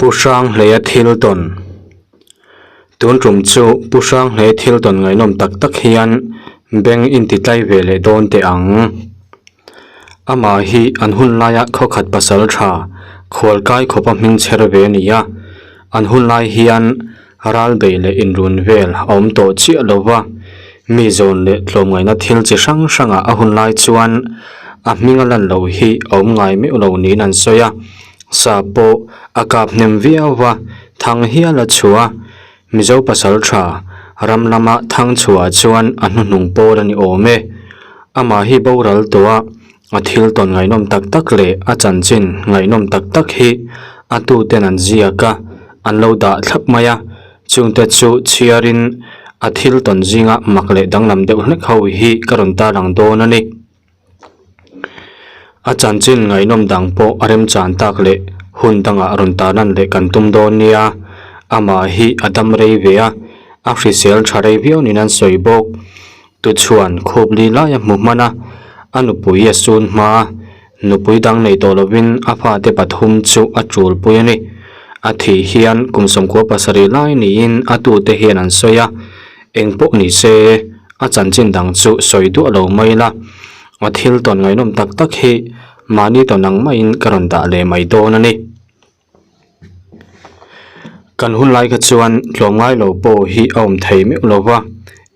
Pu Hranghleia thil tawn Tun tum chu Pu Hranghleia thil tawn ngaihnawm tak tak hian beng inti tlai ve leh dawn teh ang. Amah hi an hun laia khawkhat pasal tha khualkai khawpa hming chher ve a ni a, an hun lai hian ral bei leh inrun vel a awm tawh chiah lo va, mi zawn leh tlawmngaihna thil chi hrang hrangah a hun lai chuan a hming a lan loh hi a awm ngai meuh lo niin an sawi a, sa pawh a kap hnem viau va, thang hial a chhuah a, Mizo pasal tha ram lama thang chhuah chuan a hnuhnung pawl a ni awm e. Amah hi boral tawh a, a thil tawn ngaihnawm tak tak leh a chanchin ngaihnawm tak tak hi a tuten an ziak a, an lo dah thlap mai a, chungte chu chhiarin a thil tawn zinga mak leh danglam deuh hlek ho hi ka rawn tarlang dawn a ni. A chanchin ngaihnawm dang pawh a remchan tak leh hun dangah rawn tarlan leh kan tum dawn nia, amah hi a dam rei ve a, a hrisel tha rei viau niin an sawi bawk. Tuchhuan khup li lai a hmu hman a, a nupui a sun hma a, nupui dang nei tawh lovin a fate pathum chu a tulpui a ni. A thih hian kum 17 lai niin a tute hian an sawi a, eng pawh ni se a chanchin dang chu sawi duah lo mai la, a thil tawn ngaihnawm tak tak hi mahni tawn ang maiin ka rawn dah leh mai dawn a ni. Kan hun lai kha chuan tlawmngai lo pawh hi a awm thei meuh lo va,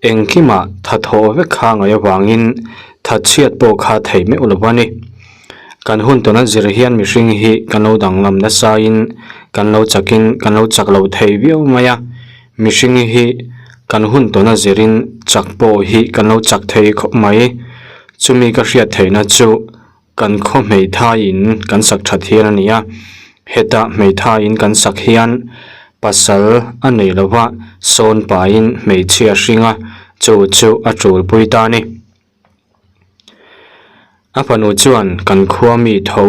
engkimah tha thawh vek kha ngaih avangin thatchhiat pawh kha thei meuh lo va ni. Kan hun tawna zir hian mihring hi kan lo danglam nasain kan lo chakin kan lo chak lo thei viau mai a, mihring hi kan hun tawna zirin chak pawh hi kan lo chak thei khawp mai. Chumi ka hriat theihna chu. Kan khaw hmeithai in kan sak that hian a ni a, heta hmeithai in kan sak hian pasal a nei lo va, sawn pahin hmeichhia hring a, chu chu a tul pui ta a ni. A fanu chuan kan khua mi tho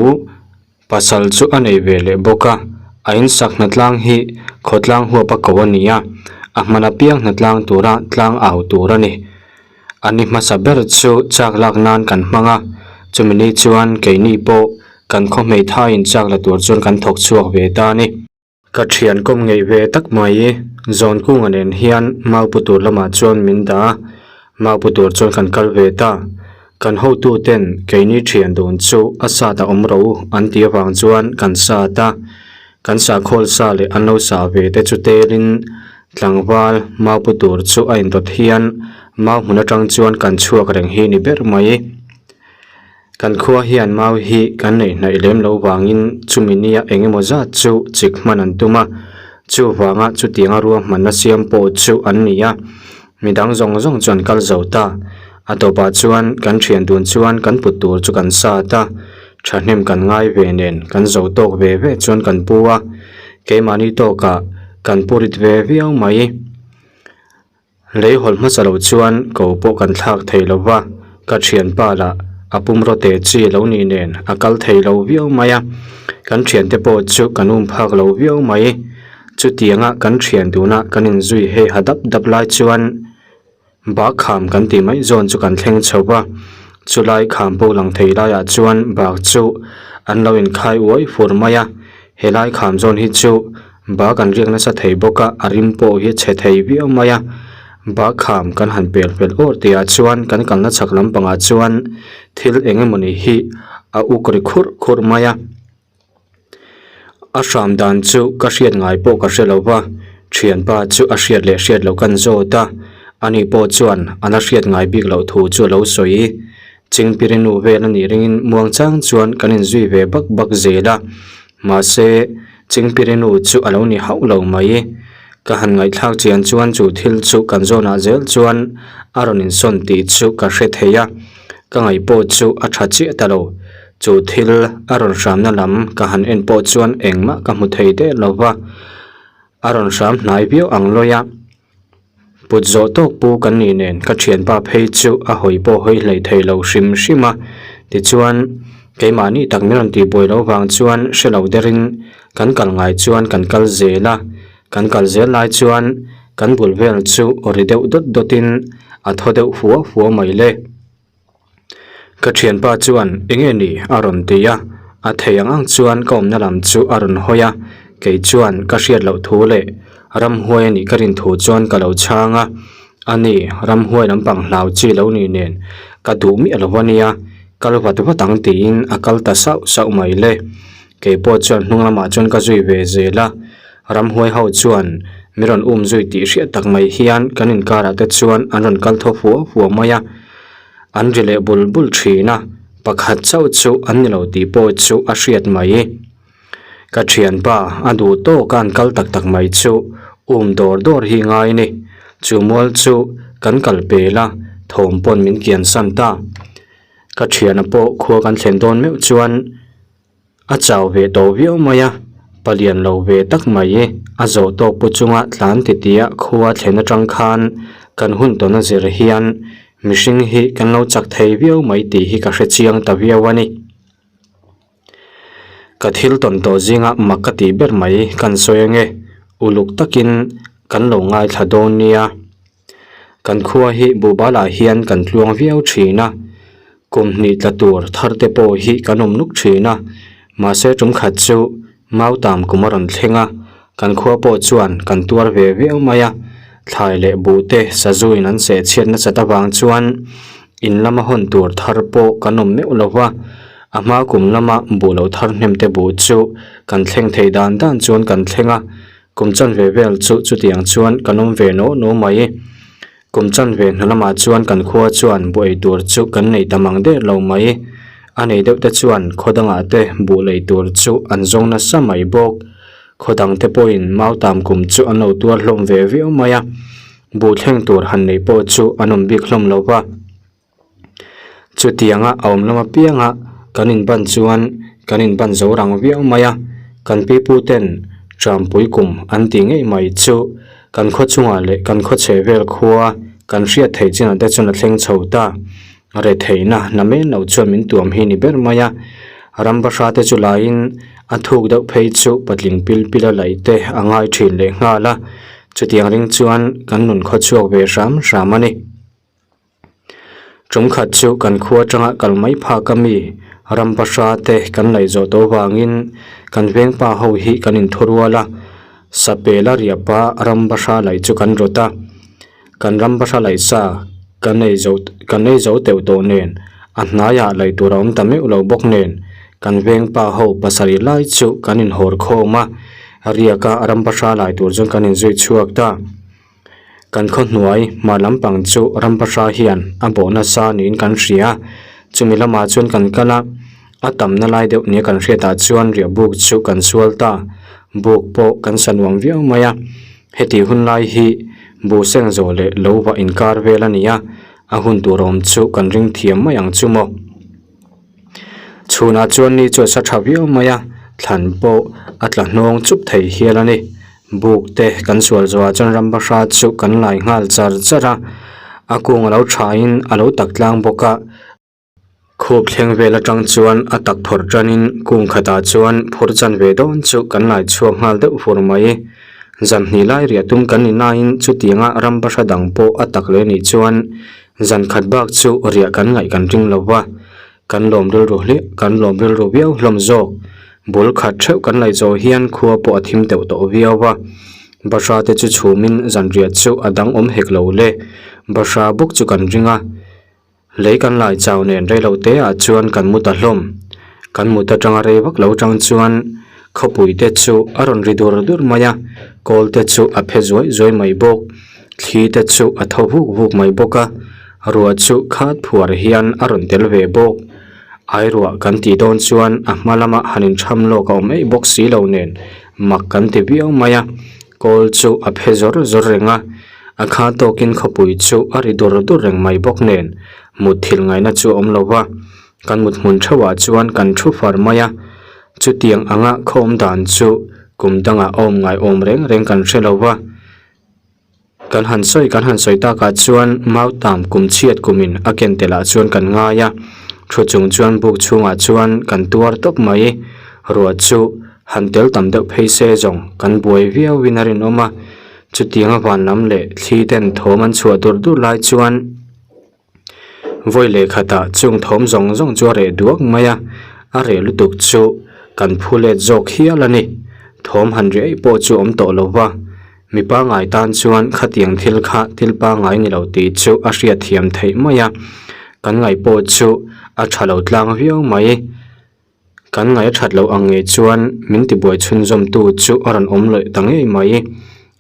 pasal chu a nei ve leh bawk a, a insak hnatlang hi khawtlang huap a ko a ni a, a hman apiang hnatlang tura tlang au tur a ni. A ni hmasa ber chu chak lak nan kan hmang a, chumi ni chuan keini pawh kan khaw hmeithaiin chak la tur chuan kan thawk chhuak ve ta a ni. Ka thian kawm ngeih ve tak mai, Zawnkunga nen hian Maupu tur lamah chuan min dah a, Maupu tur chuan kan kal ve ta. Kan hotu ten keini thian dun chu a sat a awm ro an tih avang chuan kan sat a, kan sahkhawl sa leh an lo sah ve te chu telin Tlangval maupu tur chu a indawt hian mau hmun atang chuan kan chhuak reng hi ni ber mai. Kan khua hian mau hi kan neih hnaih lem lo vangin chumi nia eng emaw zat chu chik hman an tum a, chuvanga chutianga ruahmanna siam pawh chu an ni a, midang zawng zawng chu an kal zo ta. A tawpah chuan kan thian dun chuan kan put tur chu kan sat a, thahnem kan ngai ve nen kan zo tawk ve ve chuan kan pu a, keimahni tawkah kan pu rit ve viau mai. Lei hawlh hmasa lo chuan ko pawh kan thlak thei lo va, ka thianpa lah a pumraw te chi lo nih nen a kal thei lo viau mai a, kan thiante pawh chu kan um phak lo viau mai. Chutianga kan thian duna kan inzui hei ha dap dap lai chuan, Bak kham kan tih mai zawn chu kan thleng chho va, chulai kham pawh lang thei laiah chuan bak chu an lo inkhai uai fur mai a, helai kham zawn hi chu bak an riak nasa thei bawk a, a rim pawh hi a chhe thei viau mai a, bak kham kan han pel fel awr tihah chuan kan kalna chhak lampangah chuan thil eng emawni hi a uk ri khurh khurh mai a. A hram dan chu ka hriat ngai pawh ka hre lo va, thianpa chu a hriat leh hriat loh kan zawt a, ani pawh chuan a la hriat ngai bik loh thu chu a lo sawi. Chingpirinu vel a nih ringin muangchang chuan kan inzui ve bak bak zel a, mahse Chingpirinu chu a lo ni hauh lo mai. Ka han ngaihthlak chian chuan chu thil chu kan zawnah zel chuan a rawn insawn tih chu ka hre thei a, ka ngaih pawh chu a tha chiah ta lo. Chu thil a rawn hramna lam ka han en pawh chuan engmah ka hmu thei der lo va, a rawn hram hnai viau ang lawi a. Put zawh tawk pu kan nih nen ka thianpa phei chu a hawi pawh hawi hlei thei lo hrim hrim a, tichuan keimahni tak min rawn tihbuai loh vang chuan hre lo derin kan kal ngai chuan kan kal zel a, kan kal zel lai chuan kan bul vel chu ri deuh dawt dawtin a thaw deuh fua fua mai le. Ka thianpa chuan eng nge ni a rawn ti a, a thei ang ang chuan ka awmna lam chu a rawn hawi a, Kei chuan ka hriat loh thu leh ramhuai a nih ka rin thu chuan ka lo chhang a, a ni, ramhuai lampang hlau chi lo ni nen ka duh miah lo a nia, kal vat vat ang tiin a kal ta sauh sauh mai le. Kei pawh chuan hnung lamah chuan ka zui ve zel a, ramhuai ho chuan min rawn um zui tih hriat tak mai hian kan inkarah te chuan an rawn kal thaw fua fua mai a. An ri leh bul bul thin a, pakhat chauh chu an ni lo tih pawh chu a hriat mai. Ka thianpa a duh tawk a an kal tak tak mai chu um dawr dawr hi ngai ni. Chu mual chu kan kal pel a, thawm pawn min kian san ta. Ka thiana pawh khua kan thlen dawn meuh chuan A chau ve tawh viau mai a, palian lo ve tak mai. A zawh tawk pu chunga tlan titiah khua thlen atang khan kan hun tawn a zir hian mihring hi kan lo chak thei viau mai tih hi ka hre chiang ta viau a ni. Ka thil tawn tawh zinga mak ka tih ber mai kan sawi ange, uluk takin kan lo ngaithla dawn nia. Kan khua hi Buhbalah hian kan tluang viau thin a, kum hnih tla tur thar te pawh hi kan awm nuk thin a, mahse tum khat chu Mautam kum a rawn thleng a, kan khua pawh chuan kan tuar ve viau mai a, thlai leh buh te sazuin an seh chhiat nasat avang chuan in lama hawn tur thar pawh kan awm meuh lo va, a hma kum lama buh lo thar hnem te buh chu kan thleng thei dan dan chuan kan thleng a. Kum chanve vel chu chutiang chuan kan awm ve naw naw mai. Kum chanve hnu lamah chuan kan khua chuan buh ei tur chu kan nei ta mang der lo mai. A nei deuh te chuan khaw dangah te buh lei tur chu an zawng nasa mai bawk. Khaw dang te pawhin mautam kum chu an lo tuar hlawm ve viau mai a, buh thleng tur han nei pawh chu an awm bik hlawm lo va. Chutianga a awm lam apianga kan inban chuan kan inban zo rang viau mai a, kan pipu ten Trampui kum an tih ngei mai chu kan khaw chungah leh kan khaw chhe vel khua kan hriat theih chinah te chuan a thleng chho ta. Retheihna na men lo chuan min tuam hi ni ber mai a, ram bahra te chu laiin a thuk deuh phei chu patling pil pila laih te a ngai thin leh nghal a, chutiang ring chuan kan nun khaw chhuak ve hram hram a ni. Ṭumkhat chu kan khua aṭanga kal mai phak a mi ram bahra te kan laih zawh tawh vangin kan vengpa ho hi kan inthurual a, sapela riahpa ram bahra laih chu kan rawt a, kan ram bahra laih sa kan ei zo kan ei zo teuh tawh nen a hnaiah laih tur a awm ta meuh lo bawk nen kan vengpa ho pasarih lai chu kan inhawr khawm a, riaka ram bahra lai tur chuan kan inzui chhuak ta. Kan khaw hnuai hmar lampang chu ram bahra hian a bawh nasa niin kan hria a, chumi lamah chuan kan kal a, a tamna lai deuh nia kan hriatah chuan riah buk chu kan sual ta, buk pawh kan sa nuam viau mai a, heti hun lai hi buh seng zawh leh lo vah inkar vel a ni a, a hun tur awm chu kan ring thiam mai ang chu maw. Chhunah chuan ni chu a sa tha viau mai a, thlan pawh a tla hnawng chup thei hial a ni. Buk te kan sual zawhah chuan ram bahra chu kan lai nghal char char a, a kung a lo thain a lo tak tlang bawk a. Khup thleng vel atang chuan a tak phawrh tanin kung khatah chuan phur chan ve dawn chu kan lai chhuak nghal deuh fur mai. Zan hnih lai riah tum kan ni nain chutianga ram bahra dang pawh a tak leh nih chuan Zan khat bak chu riah kan ngaih kan ring lo va, kan lawm rilru hliah, kan lawm rilru viau hlawm zawk. Bul khat theuh kan laih zawh hian khua pawh a thim deuh tawh viau va. Bahra te chu chhumin zan riah chu a dang awm hek lo le. Bahra bawk chu kan ring a, lei kan lai chau nen rei lo te ah chuan kan mu ta hlawm. Kan mut atanga rei vak lo tang chuan khawpui te chu a rawn ri dur dur mai a, kawl te chu a phe zuai zuai mai bawk. Thli te chu a tho vuk vuk mai bawk a, ruah chu khat phuar hian a rawn tel ve bawk. Ai ruah kan tih dawn chuan a hma lama han intham lawk a awm eih bawk si lo nen mak kan ti viau mai a, kawl chu a phe zawr zawr reng a, a kha tawkin khawpui chu a ri dur dur reng mai bawk nen mutthilh ngaihna chu a awm lo va, kan mut hmun theuhah chuan kan thu far mai a, chutiang anga khaw awm dan chu kum dangah a awm ngai awm reng reng kan hre lo va. Kan han sawi kan han sawi takah chuan Mautam kum chhiat kumin a ken telah chuan kan ngai a, thu chung chuan buk chhungah chuan kan tuar tawp mai. Ruah chu han tel tam deuh phei se zawng kan buai viauin a rinawm a, chutianga van lam leh thli ten thawm an chhuah dur dur lai chuan, Vawi leh khatah chung thawm zawng zawng chu a reh duak mai a, a reh lutuk chu kan phu let zawk hial a ni. Thawm han ri eih pawh chu awm tawh lo va, mi pangngai tan chuan khatiang thil kha thil pangngai ni lo tih chu a hriatthiam theih mai a, kan ngaih pawh chu a tha lo tlang viau mai. Kan ngaih a that loh ang ngei chuan min tibuai chhunzawmtu chu a rawn awm lawih ta ngei mai.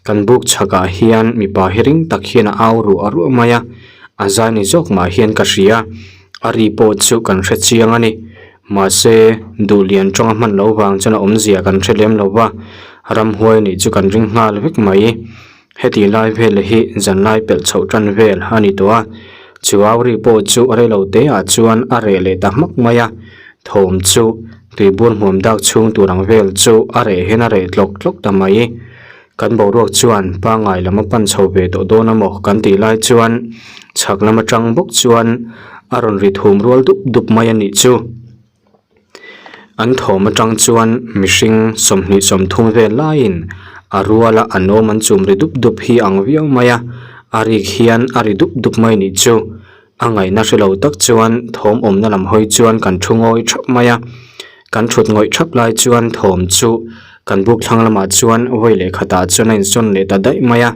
Kan buk chhakah hian mipa hi ring tak hian a au ruah ruah mai a, a zai ni zawk mah hian ka hria. A ri pawh chu kan hre chiang a ni. Mahse, duhlian tawng a hman loh vang chuan a awmzia kan hre lem lo va, ramhuai nih chu kan ring nghal vek mai. Heti lai vel hi zanlai pelh chhoh tan vel a ni tawh a, chu au ri pawh chu reilo te ah chuan a reh leh ta hmak mai a, thawm chu tuibur hmuam dak chhung tur ang vel chu a reh hian a reh tlawk tlawk ta mai. Kan boruak chuan pangngai lam a pan chho ve tawh dawn amaw kan tih lai chuan chhak lam atang bawk chuan a rawn ri thum rual dup dup mai a nih chu. An thawm atang chuan mihring 20 30 vel laiin a ruala an awm an chum ri dup dup hi ang viau mai a, a rik hian a ri dup dup mai nih chu. A ngaihna hre lo tak chuan thawm awmna lam hawi chuan kan thu ngawi thap mai a, kan thut ngawih thap lai chuan thawm chu kan buk thlang lamah chuan vawi leh khatah chuan a insawn leh ta daih mai a,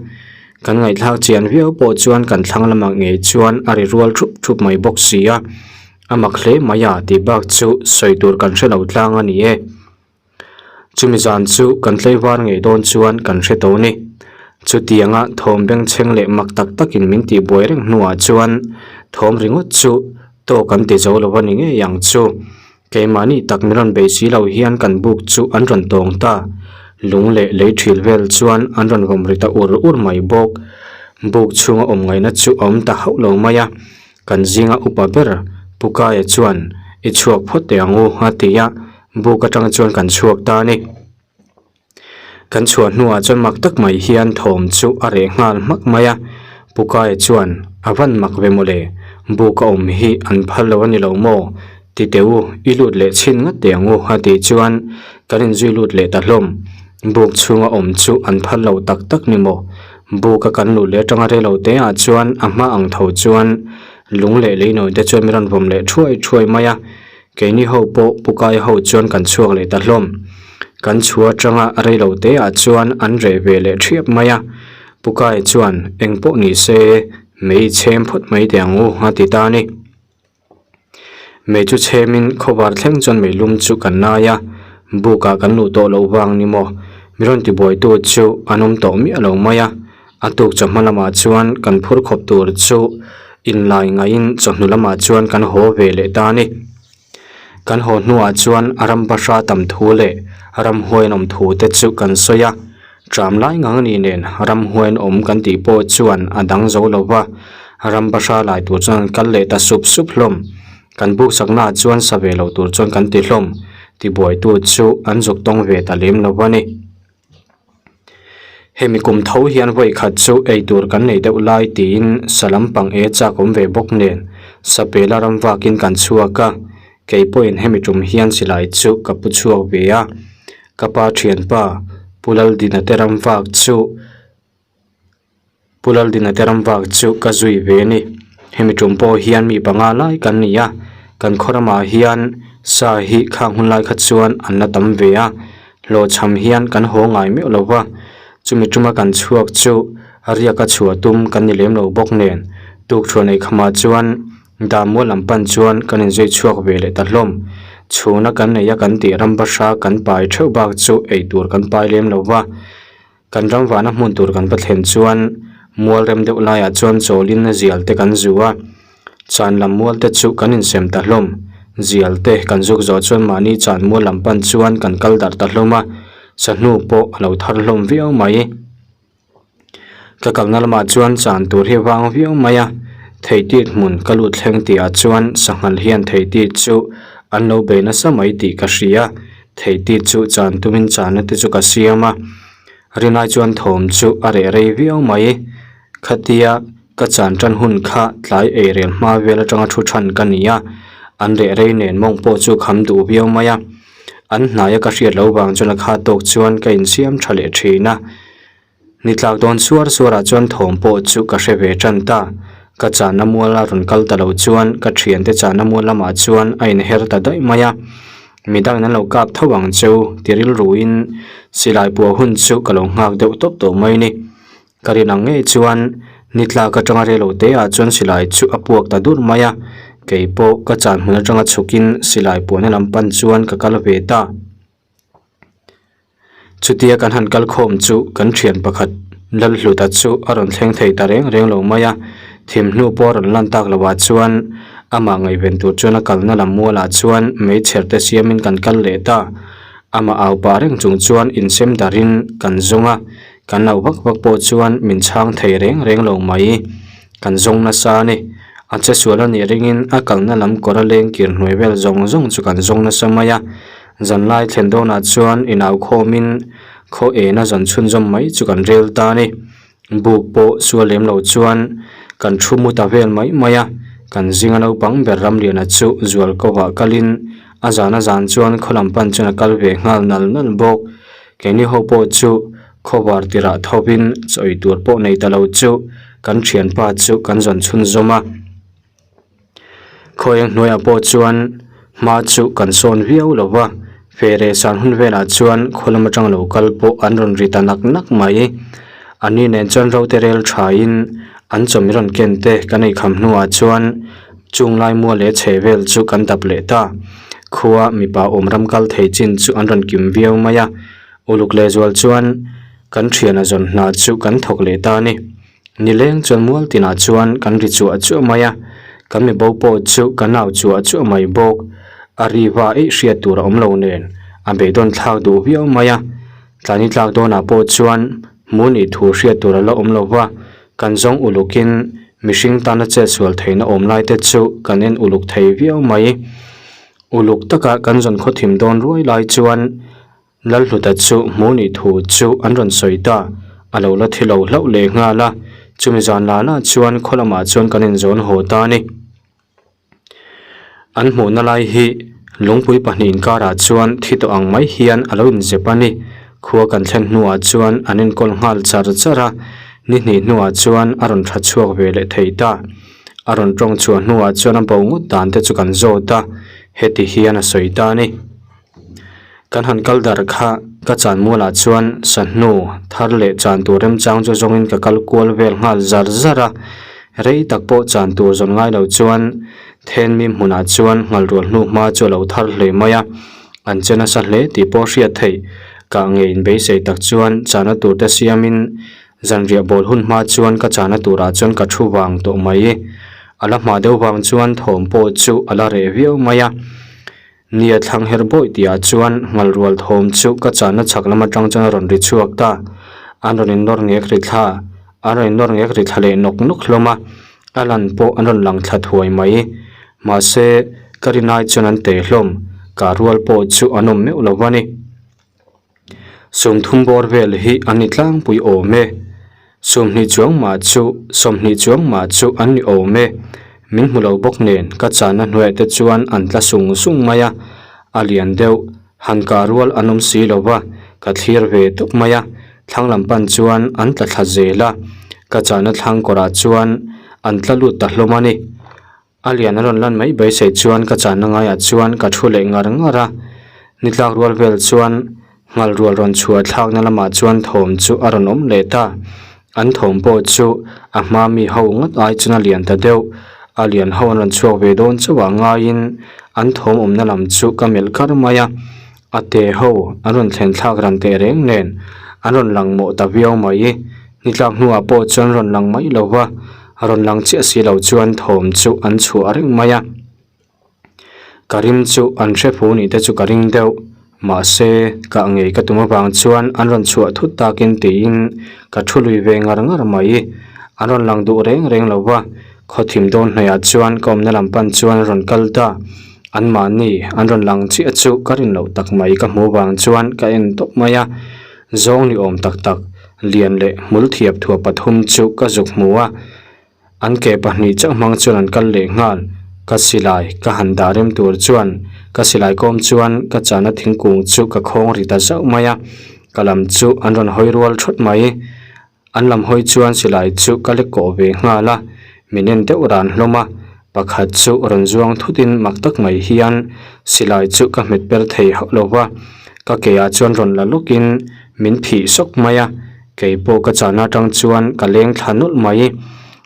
kan ngaihthlak chian viau pawh chuan kan thlang lamah ngei chuan a ri rual thup thup mai bawk si a. A mak hle mai a tih bak chu sawi tur kan hre lo tlang a ni e. Chumi zan chu kan tlaivar ngei dawn chuan kan hre tawh ni. Chutianga thawm bengchheng leh mak tak takin min tih buai reng hnuah chuan thawm ringawt chu tawk an ti zo lo a ni ngei ang chu. Keimahni tak min rawn bei si lo hian kan buk chu an rawn tawng ta. Lung leh lei thil vel chuan an rawn vawm ri ta ur ur mai bawk. Buk chhunga awm ngaihna chu a awm ta hauh lo mai a. Kan zinga upa ber Pu Kaia chuan i chhuak phawt teh ang u a ti a, buk atang chuan kan chhuak ta a ni. Kan chhuah hnuah chuan mak tak mai hian thawm chu a reh nghal hmak mai a, Pu Kaia chuan a van mak ve mawle, buk a awm hi an phal lo a ni lo maw? Ti teh u, i lut leh chhin ngat teh ang u a tih chuan kan inzui lut leh ta hlawm. Buk chhunga awm chu an phal lo tak tak ni maw? Buk a kan luh leh atanga rei lo te ah chuan a hma ang tho chuan lung leh leinawi te chuan min rawn vawm leh thuai thuai mai a, keini ho pawh Pukai ho chuan kan chhuak leh ta hlawm. Kan chhu atanga rei lo te ah chuan an reh ve leh thiap mai a, Pukai chuan eng pawh ni se mei chhem phawt mai teh ang u a ti ta a ni. Mei chu chhemin khawvar thleng chuan meilum chu kan nai a, bukah kan luh tawh loh vang ni maw? Mi rawn tibuaitu chu an awm tawh miah lo mai a, a tuk chawhma lamah chuan kan phur khawp tur chu inlai ngaihin chawhnu lamah chuan kan haw ve leh ta a ni. Kan haw hnuah chuan a ram bahra tam thu leh ramhuai an awm thu te chu kan sawi a, Tram lai ngang a nih nen ramhuai an awm kan tih pawh chuan a dang zo lo va, ram bahra lai tur chuan an kal leh ta sup sup hlawm. Kan buk saknaah chuan sa ve lo tur chuan kan ti hlawm. Tibuaitu chu an zuk tawng ve ta lem lo va ni. Hemi kum tho hian vawi khat chu ei tur kan nei deuh lai tiin sa lampang e chak awm ve bawk nen Sapela ram vakin kan chhuak a, kei pawhin hemi tum hian silai chu ka pu chhuak ve a. Ka pa thianpa Pu Laldina te ram vak chu Pu Laldina te ram vak chu ka zui ve a ni. Hemi tum pawh hian mi panga lai kan ni a, kan khaw ramah hian sa hi khang hun lai kha chuan an la tam ve a, hlawhchham hian kan haw ngai meuh lo va, chumi tuma kan chhuak chu riaka chhuah tum kan ni lem lo bawk nen tukṭhuah neih khamah chuan Dahmual lam pan chuan kan inzui chhuak ve leh ta hlawm. Chhuna kan nei a kan tih ram bahra kan pai theuh bak chu ei tur kan pai lem lo va. Kan ram vahna hmun tur kan va thlen chuan mual rem deuh laiah chuan chawlin zial te kan zu a. Chan lam mual te chu kan insem ta hlawm. Zial te kan zuk zawh chuan mahni chan mual lam pan chuan kan kal darh ta hlawm a. Sahnu pawh a lo thar hlawm viau mai. Ka kalna lamah chuan chan tur hi vang viau mai a, theitit hmun ka lut thleng tihah chuan sanghal hian theitit chu an lo bei nasa mai tih ka hria, theitit chu chan tumin channa te chu ka siam a, rinai chuan thawm chu a reh rei viau mai, khatia ka chan tan hun kha tlai ei rel hma vel atanga thu than ka ni a, an reh rei nen mawng pawh chu kham duh viau mai a. An hnaia ka hriat loh vang chuan a kha tawk chuan ka insiam tha leh thin a. Ni tlak dawn suar suarah chuan thawm pawh chu ka hre ve tan ta. Ka chahna mual a rawn kal ta lo chuan ka thiante chahna mual lamah chuan a inher ta daih mai a. Midangin an lo kap tho ang cheu ti rilruin silai puah hun chu ka lo nghak deuh tawp tawh mai ni. Ka rin ang ngei chuan ni tlak atanga rei lo te ah chuan silai chu a puak ta dur mai a, kei pawh ka chan hmun atanga chhukin silai puahna lam pan chuan ka kal ve ta. Chutia kan han kal khawm chu kan thian pakhat Lalhluta chu a rawn thleng thei ta reng reng lo mai a, thim hnu pawh a rawn lan tak lo ah chuan amah ngaihven tur chuan a kalna lam mualah chuan meichher te siamin kan kal leh ta. Amah au pah reng chung chuan insem darin kan zawng a, kan auh vak vak pawh chuan min chhang thei reng reng lo mai. Kan zawng nasa a ni. A che sual a nih ringin a kalna lam kawr a leng kir hnuai vel zawng zawng chu kan zawng nasa mai a. Zanlai thlen dawnah chuan inau khawmin khaw ena zawn chhunzawm mai chu kan rel ta a ni. Buk pawh sual lem lo chuan kan thu mu ta vel mai mai a, kan zinga naupang ber Ramliana chu zual kovah kalin a zan a zan chuan khaw lam pan chuan a kal ve nghal nal nal bawk. Keini ho pawh chu khawvar tirah thovin chaw ei tur pawh nei ta lo chu kan thianpa chu kan zawn chhunzawm a. Khawi eng hnuaiah pawh chuan hma chu kan sawn viau lo va, fere san hun velah chuan khaw lam atang lo kal pawh an rawn ri ta nak nak mai. Ani nen chuan rote rel thain an chawm rawn ken te kan ei kham hnuah chuan chung lai mua leh chhe vel chu kan dap leh ta. Khua mipa awm ram kal thei chin chu an rawn kim viau mai a, uluk lehzual chuan kan thiana zawn hna chu kan thawk leh ta a ni. Nileng chuan mual tinah chuan kan ri chuah chuah mai a, kan mi bo pawh chu kan au chuah chuah mai bawk. A ri va eih hriat tur a awm lo nen, a beidawn thlak duh viau mai a. Tlani tlak dawnah pawh chuan hmu nih thu hriat tur a la awm lo va, kan zawng ulukin mihring tana chetsual theihna awm lai te chu kan en uluk thei viau mai. Uluk taka kan zawn khawthim dawn ruai lai chuan Lalhluta chu hmu nih thu chu an rawn sawi ta, a lo la thi lo hlauh leh nghal a, chumi zan la la chuan khaw lamah chuan kan inzawn haw ta a ni. An hmuhna lai hi lungpui pahnih inkarah chuan thi tawh ang mai hian a lo inzep a ni. Khua kan thlen hnuah chuan an enkawl nghal char char a, ni hnih hnuah chuan a rawn tha chhuak ve leh thei ta. A rawn tawng chhuah hnuah chuan a bo ngawt dan te chu kan zawt a, heti hian a sawi ta a ni. Kan han kal dar kha ka chan mualah chuan sahnu thar leh chan tur remchang chu zawngin ka kal kual vel nghal zar zar a, rei tak pawh chan tur zawn ngai lo chuan then mi hmunah chuan nghal rual hnu hma chu a lo thar hle mai a, an che nasa hle tih pawh hriat theih kah ngei inbeisei tak chuan chana tur te siamin zanriah bawl hun hma chuan ka chana turah chuan ka thu vang tawh mai. A la hma deuh vang chuan thawm pawh chu a la reh viau mai a. Nia thlang her bawih tihah chuan nghal rual thawm chu ka chahna chhak lam atang chuan a rawn ri chhuak ta. An rawn innawr ngek ri thla, an rawn innawr ngek ri thla leh nawk nawk hlawm a, a lan pawh an rawn lang thla thuai mai. Mahse, ka rinai chuan an teh hlawm, kah rual pawh chu an awm meuh lo va ni. Sumthum bawr vel hi an ni tlangpui awm e. Sumhnih chuang mah chu sawmhnih chuang mah chu an ni awm e. Min hmu lo bawk nen ka chahna hnuaiah te chuan an tla sung sung mai a, a lian deuh, han kah rual an awm si lo va, ka thlir ve tawp mai a, thlang lam pan chuan an tla thla zel a, ka chahna thlang kawrah chuan an tla lut ta hlawm a ni. A lian a rawn lan mai beisei chuan ka channa ngaiah chuan ka thu leh ngar ngar a, ni tlak rual vel chuan nghal rual rawn chhuah thlakna lamah chuan thawm chu a rawn awm leh ta. An thawm pawh chu a hma mi ho ngawt ai chuan a lian ta deuh, a lian ho an rawn chhuak ve dawn chauh ah ngaiin an thawm awmna lam chu ka melh kar mai a, a te ho an rawn thlen thlak ran teh reng nen an rawn lang mawh ta viau mai. Ni tlak hnuah pawh chuan rawn lang mai lo va, rawn lang chiah si lo chuan thawm chu an chhuah reng mai a. Ka rim chu an hre fu nih te chu ka ring deuh, mahse kah ngei ka tum avang chuan an rawn chhuah thut takin tiin ka thu lui ve ngar ngar mai. An rawn lang duh reng reng lo va, khawthim dawn hnaihah chuan ka awmna lam pan chuan an rawn kal ta. Anmahni an rawn lang chiah chu ka rin loh tak mai ka hmuh vang chuan ka en tawp mai a. Zawng ni awm tak tak, lian leh hmul thiap thuah pathum chu ka zuk hmu a, an ke pahnih chauh hmang chuan an kal leh nghal. Ka silai ka han dah rem tur chuan ka silai kawm chuan ka chahna thingkung chu ka khawng ri ta zauh mai a, ka lam chu an rawn hawi rual thut mai. An lam hawi chuan silai chu ka lek kawh ve nghal a, min en deuh ran hlawm a. Pakhat chu rawn zuang thutin mak tak mai hian silai chu ka hmet per thei hauh lo va, ka ke ah chuan rawn la lawkin min phih sawk mai a, kei pawh ka chahna atang chuan ka leng thla nawlh mai.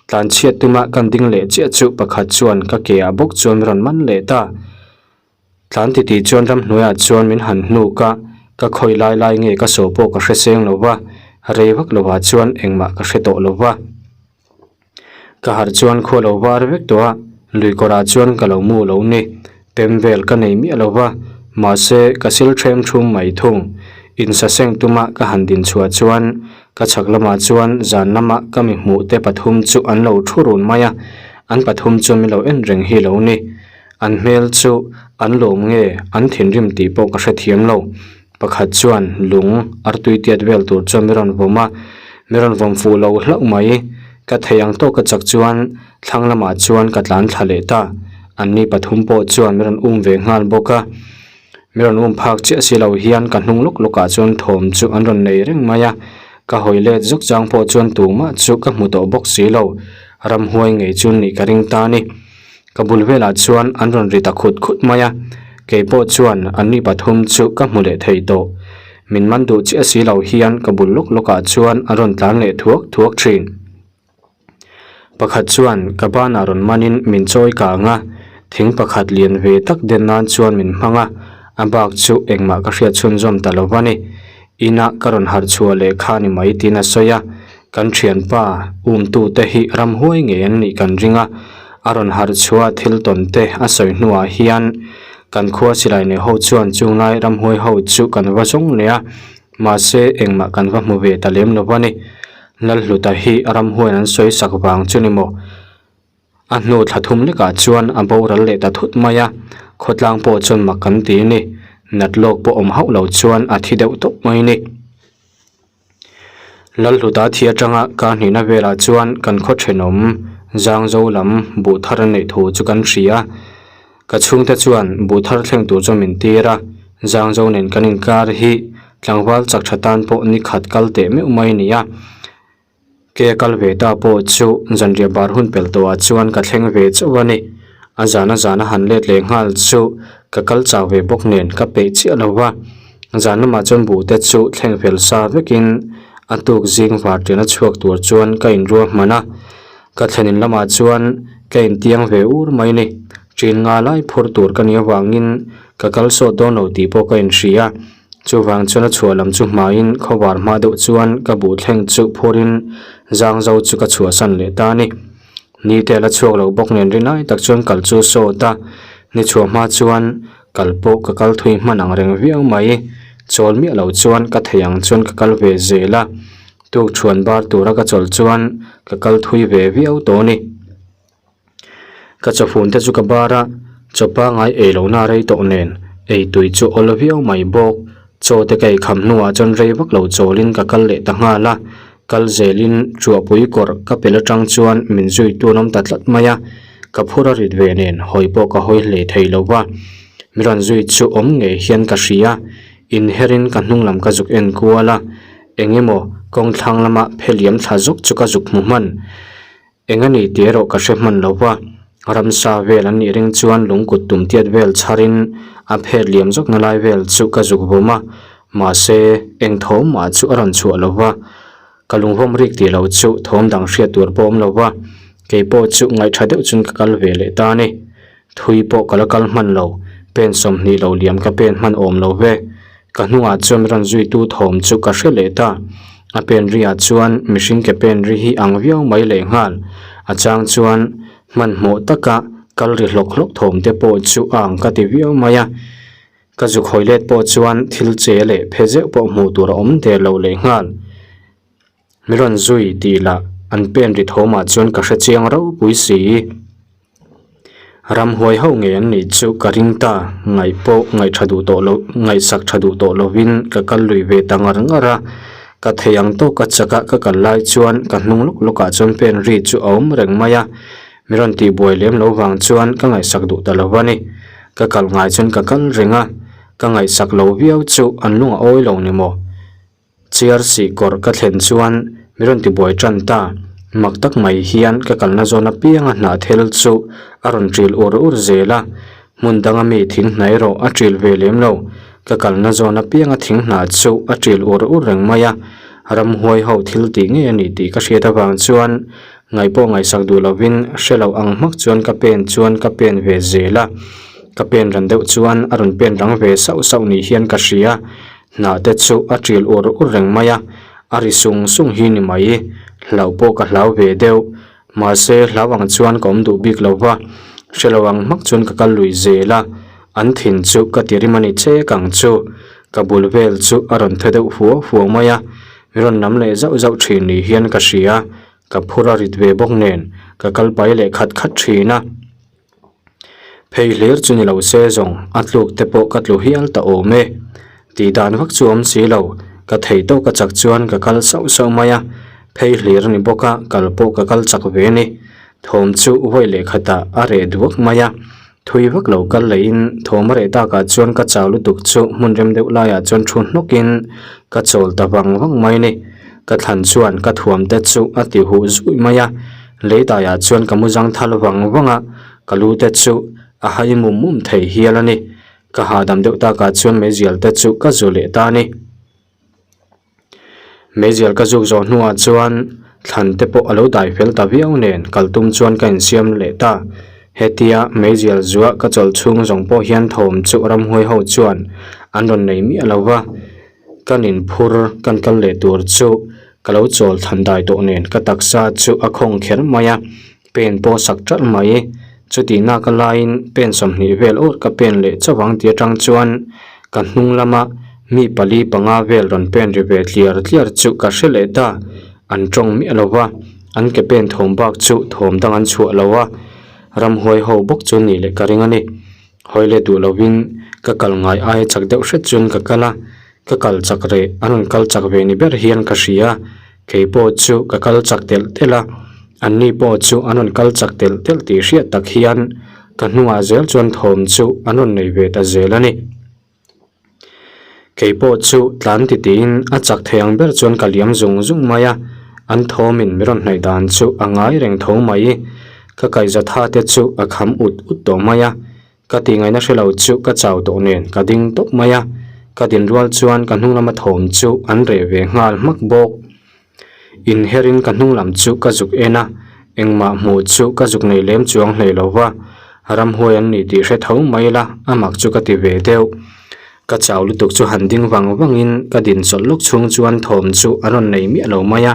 Tlanchhiat tuma kan ding leh chiah chu pakhat chuan ka ke ah bawk chuan min rawn man leh ta. Tlan titi chuan ramhnuaiah chuan min han hnuk a, ka khawi lai lai nge ka saw pawh ka hre seng lo va, rei vak lovah chuan engmah ka hre tawh lo va. Ka harh chuan khua lo var vek tawh a, lui kawrah chuan ka lo mu lo ni. Pem vel ka nei miah lo va, mahse ka sil ṭhem ṭhum mai thung. Insaseng tuma ka han din chhuah chuan ka chhak lamah chuan zan lama ka mi hmuh te pathum chu an lo ṭhu run mai a, an pathum chuan min lo en reng hi lo ni. An hmel chu an lawm nge an thinrim tih pawh ka hrethiam lo. Pakhat chuan lung artui tiat vel tur chuan mi rawn vawm a, mi rawn vawm fuh lo hlauh mai. Ka thei ang tawk ka chak chuan thlang lamah chuan ka tlan thla leh ta. Anni pathum pawh chuan mi rawn um ve nghal bawk a. Mi rawn um phak chiah si lo hian ka hnung lawk lawkah chuan thawm chu an rawn nei reng mai a. Ka hawi let zawk chang pawh chuan tumah chu ka hmu tawh bawk si lo. Ramhuai ngei chu nih ka ring ta a ni. Ka bul velah chuan an rawn ri ta khut khut mai a, kei pawh chuan anni pathum chu ka hmu leh thei tawh. Min man duh chiah si lo hian ka bul lawk lawkah chuan an rawn tlan leh thuak thuak thin. Pakhat chuan ka banah rawn manin min chawi kang a, thing pakhat lian ve tak den nan chuan min hmang a, a bak chu engmah ka hriat chhunzawm ta lo va ni. Inah ka rawn harh chhuah leh kha ni mai tiin a sawi a, kan thianpa umtute hi ramhuai ngei an nih kan ring a, a rawn harh chhuah thil tawn te a sawi hnuah hian kan khua silai nei ho chuan chunglai ramhuai ho chu kan va zawng leh a, mahse engmah kan va hmu ve ta lem lo a ni. Lalhluta hi ramhuaiin an sawi sak vang chu ni maw? A hnu thla thum lekah chuan a boral leh ta thut mai a, khawtlang pawh chuan mak kan ti a ni. Nat lawk pawh awm hauh lo chuan a thi deuh tawp mai a ni. Lalhluta thi atanga kar hnihna velah chuan kan khaw thenawm Zangzo lam buh thar an neih thu chu kan hria a. Ka chhungte chuan buh thar thleng tur chuan min tir a, Zangzo nen kan inkar hi tlangval chak tha tan pawh ni khat kal teh meuh mai a ni a. Ke kal ve ta pawh chu zanriah bar hun pel tawhah chuan ka thleng ve chauh a ni. A zana zana han let leh nghal chu ka kal chau ve bawk nen ka peih chiah lo va. Zan lamah chuan buhte chu thleng fel sa vekin a tuk zing vartian a chhuak tur chuan ka inruah hman a. Ka thlenin lamah chuan ka intiang ve ur mai ni. Ṭin nga lai phur tur ka nih avangin ka kal sawt dawn lo tih pawh ka inhria. Chuvang chuan a chhuah lam chu hmaiin khawvar hma deuh chuan ka buh thleng chu phurin zang zo chu ka chhuahsan leh ta a ni. Ni te a la chhuak lo bawk nen rinai tak chuan kal chu sawt a, ni chhuah hma chuan kal pawh ka kal thui hman ang reng viau mai. Chawl miah lo chuan ka thei ang chuan ka kal ve zel a, tuk chhuan bar tura ka chawlh chuan ka kal thui ve viau tawh a ni. Ka chawfun te chu ka bar a, chaw pangai ei lohna rei tawh nen ei tui chu awl viau mai bawk. Chaw te ka ei kham hnuah chuan rei vak lo chawlin ka kal leh ta nghal a, kal zelin Chuahpui kawrh ka pel atang chuan min zui tun awm ta tlat mai a, ka phur a rit ve nen hawi pawh ka hawi hlei thei lo va, mi rawn zui chu awm ngei hian ka hria, inherin ka hnung lam ka zuk en kual a, eng emaw kawng thlang lama pheliam thla zawk chu ka zuk hmu hman. Eng a ni tih erawh ka hre hman lo va, ramsa vel an nih ring chuan lungkut tum tiat vel chharin a phet liam zawkna lai vel chu ka zuk vawm a, mahse eng thawm mah chu a rawn chhuah lo va, ka lungvawm rik tih loh chu thawm dang hriat tur pawh awm lo va, kei pawh chu ngaihṭha deuh chuan ka kal ve leh ta a ni. Thui pawh ka la kal hman lo, pen 20 lo liam ka pen hman awm lo ve. Ka hnungah chuan rawn zuitu thawm chu ka hre leh ta. A pen riah chuan mihring ke pen ri hi ang viau mai leh nghal. A chang chuan hmanhmawh taka kal ri hlawk hlawk thawm te pawh chu a ang ka ti viau mai a. Ka zuk hawi let pawh chuan thil che leh phe zeuh pawh hmuh tur a awm der lo leh nghal. Mi rawn zui tih lah an pen ri thawmah chuan ka hre chiang ropui si. Ramhuai ho ngei an nih chu ka ring ta, ngaih pawh ngaih tha duh tawh loh, ngaihsak tha duh tawh lovin ka kal lui ve ta ngar ngar a. Ka thei ang tawk a chak a ka kal lai chuan ka hnung lawk lawkah chuan pen ri chu a awm reng mai a. Mi rawn tihbuai lem lo vang chuan ka ngaihsak duh ta lo a ni. Ka kal ngai chuan ka kal reng a, ka ngaihsak lo viau chu an lung a awi lo ni maw? Chiar sih kawrh ka thlen chuan mi rawn tibuai tan ta. Mak tak mai hian ka kalna zawn apianga hnahthel chu a rawn ṭil ur ur zel a, hmun danga mi thing hnah erawh a ṭil ve lem lo. Ka kalna zawn apianga thing hnah chu a ṭil ur ur reng mai a, ramhuai ho thil tih ngei a ni tih ka hriat avang chuan ngaih pawh ngaihsak duh lovin hre lo ang hmak chuan ka pen chuan ka pen ve zel a, ka pen ran deuh chuan a rawn pen rang ve sauh sauh ni hian ka hria. Hnah te chu a ṭil ur ur reng mai a, a ri sung sung hi ni mai. Hlauh pawh ka hlau ve deuh. Mahse, hlau ang chuan ka awm duh bik lo va, hre lo ang hmak chuan ka kal lui zel a, an thin chu ka ti rim a ni chek ang chu. Ka bul vel chu a rawn the deuh huau huau mai a, mi rawn lam leh zauh zauh ṭhin ni hian ka hria. Ka phur a rit ve bawk nen, ka kal pai leh khat khat ṭhin a. Phei hlir chu ni lo se zawng a tluk te pawh ka tlu hial ta awm e. Tih dan vak chu awm si lo, ka thei tawk a chak chuan ka kal sauh sauh mai a, phei hlir a ni bawk a, kal pawh ka kal chak ve a ni. Thawm chu vawi leh khatah a reh duak mai a, thui vak lo kal lehin thawm a reh takah chuan ka chau lutuk chu hmun rem deuh laiah chuan thu hnawkin ka chawl ta vang vang mai a ni. Ka thlan chuan ka thuam te chu a ti huh zuih mai a. Lei daiah chuan ka mu zang thal vang vang a, ka lu te chu a hai mum mum thei hial a ni. Ka hahdam deuh takah chuan meizial te chu ka zu leh ta a ni. Meizial ka zuk zawh hnuah chuan thlan te pawh a lo dai fel ta viau nen kal tum chuan ka insiam leh ta. Hetia meizial zuah ka chawlh chhung zawng pawh hian thawm chu ramhuai ho chuan an rawn nei miah lo va. Kan inphur kan kal leh tur chu ka lo chawl thlan dai tawh nen ka taksa chu a khawng kher mai a, pen pawh sak ṭalh mai. Chutih naka laiin pen 20 vel awr ka pen leh chauh ang tih atang chuan ka hnung lama mi pali panga vel rawn pen ri ve tliar tliar chu ka hre leh ta. An tawng miah lo va, an ke pen thawm bak chu thawm dang an chhuah lo a, ramhuai ho bawk chu nih leh ka ring a ni. Hawi leh duh lovin ka kal ngai aia chak deuh hret chuan ka kal a, ka kal chak reh an rawn kal chak ve ni ber hian ka hria. Kei pawh chu ka kal chak telh telh a, anni pawh chu an rawn kal chak telh telh tih hriat tak hian ka hnungah zel chuan thawm chu an rawn nei ve ta zel a ni. Kei pawh chu tlan ti tiin a chak thei ang ber chuan ka liam zung zung mai a, an thawmin mi rawn hnaih dan chu a ngai reng tho mai. Ka kaihza tha te chu a kham ut ut tawh mai a, ka tih ngaihna hre lo chu ka chau tawh nen ka ding tawp mai a, ka din rual chuan ka hnung lama thawm chu an reh ve nghal hmak bawk. Inherin ka hnung lam chu ka zuk en a, engmah hmuh chu ka zuk nei lem chuang hlei lo va, ramhuai an ni tih hre tho mai la, a mak chu ka ti ve deuh. Ka chau lutuk chu han ding vang vangin ka din chawlh lawk chhung chuan thawm chu a rawn nei miah lo mai a.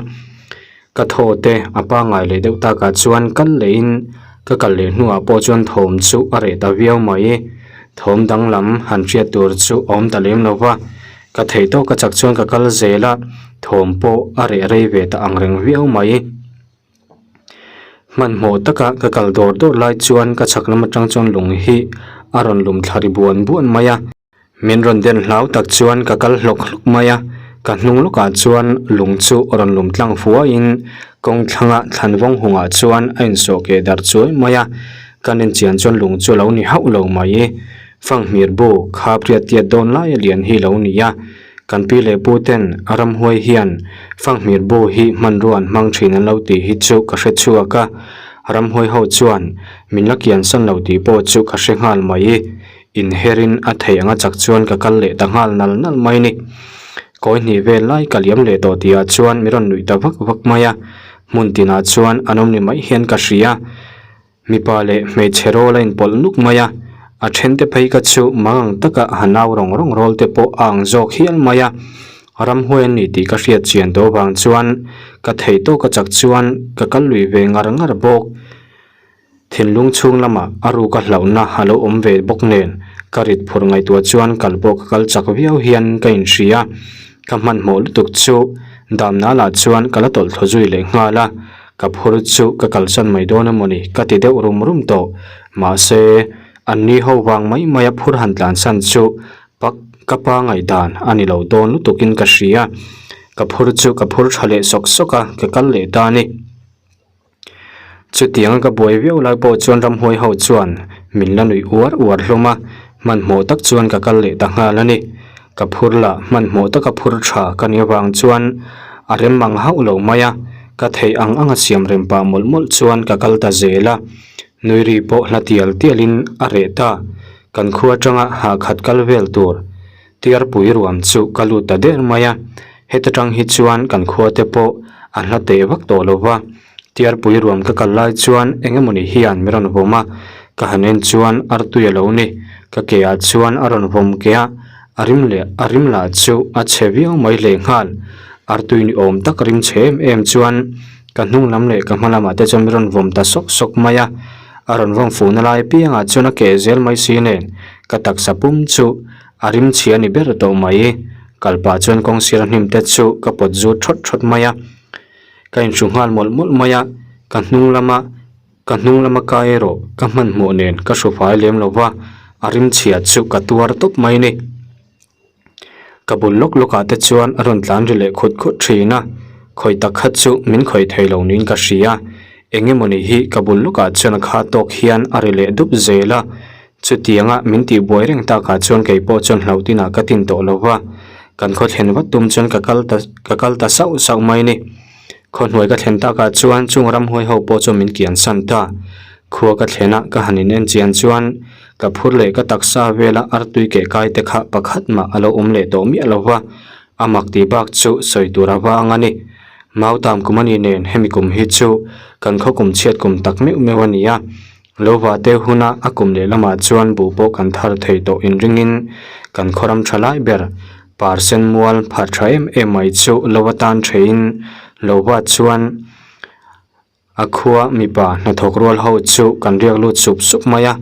Ka thaw te a pangngai leh deuh takah chuan kal lehin ka kal leh hnuah pawh chuan thawm chu a reh ta viau mai. Thawm danglam han hriat tur chu a awm ta lem lo va. Ka theih tawk ka chak chuan ka kal zel a, thawm pawh a reh rei ve ta ang reng viau mai. Hmanhmawh taka ka kal dawr dawr lai chuan ka chhak lam atang chuan lung hi a rawn lum thla ri buan buan mai a. Min rawn den hlau tak chuan ka kal hlawk hlawk mai a, ka hnung lawkah chuan lung chu rawn lum tlang fuaiin kawng thlanga thlan vawng hungah chuan a insawh keh darh chuai mai a, kan inchian chuan lung chu a lo ni hauh lo mai. Fanghmir bu kha priat tiat dawn lai a lian hi lo ni a, kan pi leh pu ten a ramhuai hian fanghmir bu hi hmanrua an hmang thin an lo tih hi chu ka hre chhuak a, ramhuai ho chuan min la kian san lo tih pawh chu ka hre nghal mai. Inherin a theih anga chak chuan ka kal leh ta nghal nal nal mai ni. Kawi hnih vel lai ka liam leh tawh tihah chuan mi rawn nuih ta vak vak mai a, hmun tinah chuan an awm ni mai hian ka hria. Mipa leh hmeichhe rawl a inpawlh nuk mai a, a thente phei ka chu mangang taka ha nau rawng rawng rawl te pawh a ang zawk hial mai a. Ramhuai an ni tih ka hriat chian tawh avang chuan ka theih tawk a chak chuan ka kal lui ve ngar ngar bawk. Thinlung chhung lamah a ruka hlauhna a lo awm ve bawk nen ka rit phur ngaihtuah chuan kal pawh ka kal chak viau hian ka inhria. Ka hmanhmawh lutuk chu damna lah chuan ka la tawlh thaw zui leh nghal a. Ka phur chu ka kalsan mai dawn a mawni ka ti deuh rum rum tawh. Mahse, an ni ho vang mai mai a phur han tlansan chu pak ka pa ngaihdan a ni lo dawn lutukin ka hria. Ka phur chu ka phur tha leh sawk sawk a, ka kal leh ta a ni. Chutianga ka buai viau lai pawh chuan ramhuai ho chuan min la nuih uar uar hlawm a, hmanhmawh tak chuan ka kal leh ta nghal a ni. Ka phur lah hmanhmawh taka phur tha ka nih avang chuan a rem mang hauh lo mai a. Ka theih ang anga siam rem pah mawlh mawlh chuan ka kal ta zel a. Nui ri pawh hla tial tialin a reh ta. Kan khua atanga hah khat kal vel tur Tiarpui ruam chu ka lut ta der mai a. Heta tang hi chuan kan khua te pawh a hla teh vak tawh lo va. Tiarpui ruam ka kal lai chuan eng emawni hian min rawn vawm a, ka han en chuan artui a lo ni. Ka ke ah chuan a rawn vawm ke a, a rim leh a rim lah chu a chhe viau mai hle nghal. Artui ni awm tak rim chhe em em chuan ka hnung lam leh ka hma lamah te chuan min rawn vawm ta sawk sawk mai a. A rawn vawm fuhna lai apiangah chuan a keh zel mai si nen ka taksa pum chu a rim chhia ni ber tawh mai. Kal pah chuan kawng sira hnim te chu ka pawt zut thawt thawt mai a. Ka inhru nghal mawlh mawlh mai a, ka hnung lama ka hnung lama kai erawh ka hmanhmawh nen ka hru fai lem lo va, a rim chhia chu ka tuar tawp mai ni. Ka bul lawk lawk ah te chuan a rawn tlan ri leh khut khut thin a, khawi tak kha chu min khawi thei lo niin ka hria, eng emawni hi ka bul lawk ah chuan a kha tawk hian a ri leh dup zel a, chutianga min tihbuai reng takah chuan kei pawh chuan hlauh tinah ka tin tawh lo va, kan khaw thlen vat tum chuan ka kal ta ka kal ta sauh sauh mai ni. Khaw hnuai ka thlen takah chuan chung ramhuai ho pawh chuan min kian san ta. Khua ka thlen a ka han in en chian chuan ka phur leh ka taksa vela artui keh kai te kha pakhat mah a lo awm leh tawh miah lo va, a mak tih bak chu sawi tur a vang a ni. Mautam kum a ni nen hemi kum hi chu kan khaw kum chhiat kum tak meuh meuh a ni a, Lo va te huna a kum leh lamah chuan buh pawh kan thar thei tawh inringin kan khawram tha lai ber par sen mual phar tha em em mai chu lo atan theiin lo va chuan a khua mipa hnathawk rual ho chu kan riak lut sup sup mai a,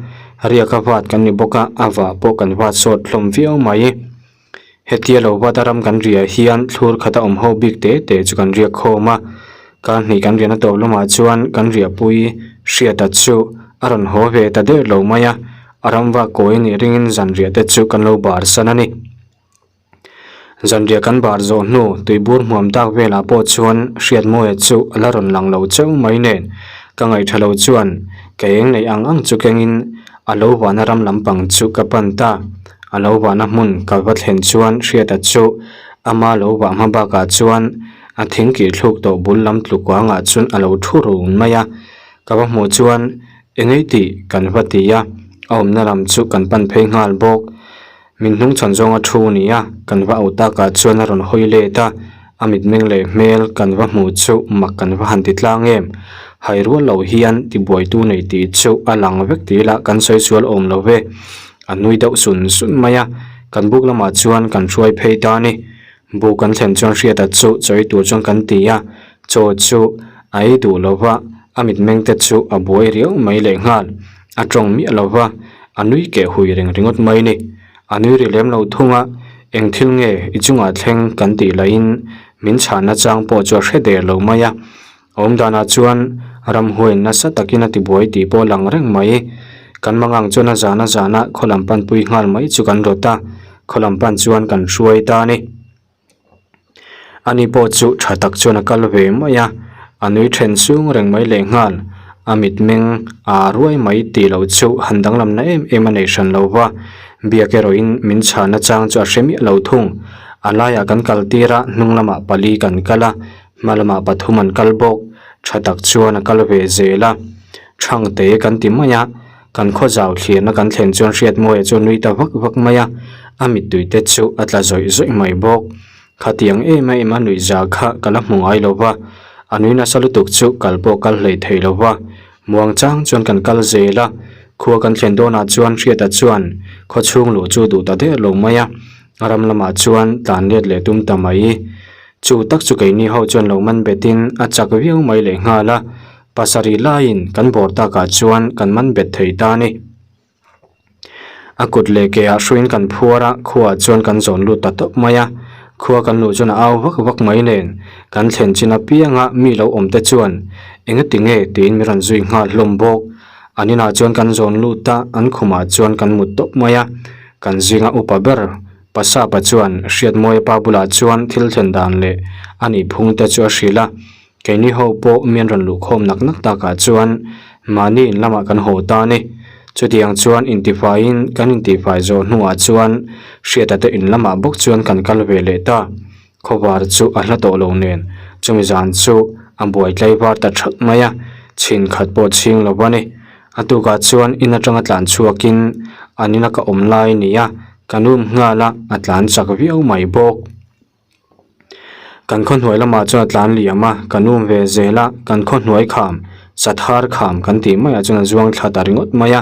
riak a vat kan ni bawk a, a vah pawh kan vat sawt hlawm viau mai. Hetia lo vat a ram kan riah hian thlur khat a awm ho bik te te chu kan riak khawm a, kar hnih kan riahna tawp lamah chuan kan riahpui hriata chu a rawn haw ve ta der lo mai a, a ram vak kawi a nih ringin zanriah te chu kan lo bar san a ni. Zanriah kan bar zawh hnu tuibur hmuam tak velah pawh chuan Hriatmawia chu a la rawn lang lo cheu mai nen ka ngaihṭha lo chuan ka eng neih ang ang chu kengin A lo vahna ram lampang chu ka pan ta. A lo vahna hmun ka va thlen chuan Hriata chu ama lo vah hma bakah chuan a thing kih thluk tawh bul lam tluk kuangah chuan a lo thu run mai a. Ka va hmuh chuan engei tih kan va ti a, a awmna lam chu kan pan phei nghal bawk. Min hnung chhan zawnga thu ni a, kan va auh takah chuan a rawn hawi let a, a mitmeng leh hmel kan va hmuh chu mak kan va han ti tlang em. Hai rual lo hian tibuaitu nei tih chu a lang vek tih lah kan sawi sual awm lo ve. A nui deuh sun sun mai a, kan buk lamah chuan kan hruai phei ta a ni. Buk kan thlen chuan Hriata chu chawi tur chuan kan ti a, chaw chu a ei duh lo va, a mitmeng te chu a buai riau mai lehnghal. A tawng miah lo va, a nui keh hui reng ringawt mai ni. A nui ri lem lo thung a, eng thil nge i chungah thleng kan tih lahin min chhanna chang pawh chu a hre der lo mai a. A awm danah chuan ramhuain nasa takin a tibuai tih pawh a lang reng mai. Kan mangang chuan a zan a zana khaw lam panpui nghal mai chu kan rawt a, khaw lam pan chuan kan hruai ta a ni. Ani pawh chu tha tak chuan a kal ve mai a, a nui then sung reng mai lehnghal. A mitmeng aa ruai mai tih loh chu han danglamna em em a nei hran lo va, biak erawhin min chhahna chang chu a hre miah lo thung. A laiah kan kal tir a, hnung lamah pali kan kal a, hma lamah pathum an kal bawk. Tha tak chuan a kal ve zel a, Thangte kan ti mai a. Kan khaw zau thlirna kan thlen chuan Hriatmawia chu a nui ta vak vak mai a, a mittui te chu a tla zawih zawih mai bawk. Khatiang em em a nuih za kha ka la hmu ngai lo va, a nui nasa lutuk chu kal pawh kal hlei thei lo va. Muang chang chuan kan kal zel a, khua kan thlen dawnah chuan Hriata chuan khaw chhung luh chu duh ta der lo mai a, a ram lamah chuan tlan let leh tum ta mai. Chu tak chu keini ho chuan lo man betin a chak viau mai lehnghal a, Pasarih laiin kan bawr takah chuan kan man bet thei ta a ni. A kut leh ke ah hruiin kan phuar a, khuaah chuan kan zawn lut ta tawp mai a. Khua kan luh chuan a au vak vak mai nen, kan thlen chin apianga mi lo awm te chuan engati nge tiin mi rawn zui nghal hlawm bawk. An inah chuan kan zawn lut a, an khumah chuan kan mut tawp mai a. Kan zinga upa ber Pasapa chuan Hriatmawia pa bulah chuan thil thlen dan leh a nihphung te chu a hrilh a. Keini ho pawh mi an rawn luh khawm nak nak takah chuan mahni in lamah kan haw ta a ni. Chutiang chuan intifaiin kan intifai zawh hnuah chuan Hriata te in lamah bawk chuan kan kal ve leh ta. Khawvar chu a hla tawh lo nen chumi zan chu A buai tlaivar ta thak mai a, chhin khat pawh chhing lo a ni. A tukah chuan in atanga tlan chhuakin an ina ka awm lai a ni a, ka num nghal a, a tlan chak viau mai bawk. Kan khaw hnuai lamah chuan a tlan liam a, ka num ve zel a, kan khaw hnuai kham, sathar kham kan tih maiah chuan a zuang thla ta ringawt mai a.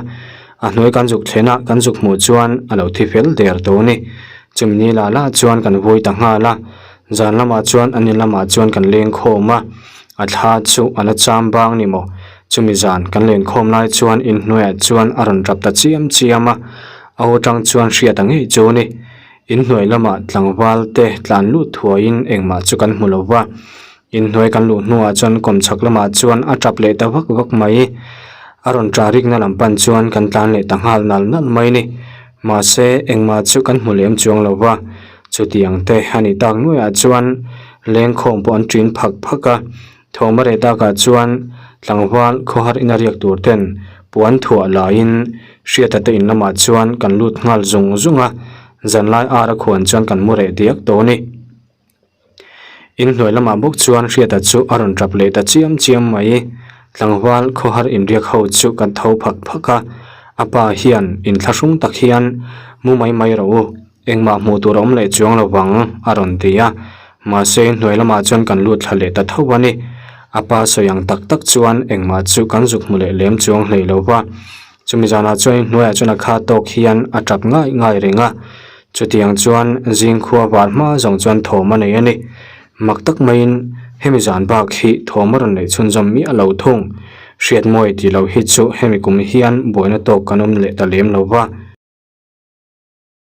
A hnuai kan zuk thlen a, kan zuk hmuh chuan a lo thi fel der tawh a ni. Chumi ni lah lah chuan kan vui ta nghal a, zan lamah chuan an in lamah chuan kan leng khawm a, a thla chu a la cham bang ni maw? Chumi zan kan len khawm lai chuan inhnuaiah chuan a rawn tap ta chiam chiam a, a aw tang chuan hriat a ngei chu a ni. Inhnuai lamah tlangval te tlan lut thuaiin engmah chu kan hmu lo va, inhnuai kan luh hnuah chuan kawmchhak lamah chuan a tap leh ta vak vak mai. A rawn ṭah rikna lam pan chuan kan tlan leh ta nghal nal nal mai ni. Mahse, engmah chu kan hmu lem chuang lo va, chutiang te a nih tak nuaiah chuan lengkhawm pawh an ṭin phak phak a. Thawm a reh takah chuan tlangval khawhar ina riak tur ten puan thuah laiin Hriata te in lamah chuan kan lut nghal zung zung a, zanlai ar a khuan chuan kan mu reh diak tawh a ni. In hnuai lamah bawk chuan Hriata chu a rawn tap leh ta chiam chiam mai. Tlangval khawhar inriak ho chu kan tho phak phak a, a pa hian inthlahrung tak hian mu mai mai rawh u. Engmah hmuh tur a awm leh chuang lo vang, a rawn ti a. Mahse, hnuai lamah chuan kan lut thla leh ta tho a ni. A pa sawi ang tak tak chuan engmah chu kan zuk hmu leh lem chuang hlei lo va. Chumi zanah chuan hnuaiah chuan a kha tawk hian a tap ngai ngai reng a. Chutiang chuan zingkhua var hma zawng chuan thawm a nei a ni. Mak tak maiin hemi zan bak hi thawm a rawn neih chhunzawm miah lo thung. Hriatmawi tih loh hi chu hemi kum hian buaina tawk kan awm leh ta lem lo va.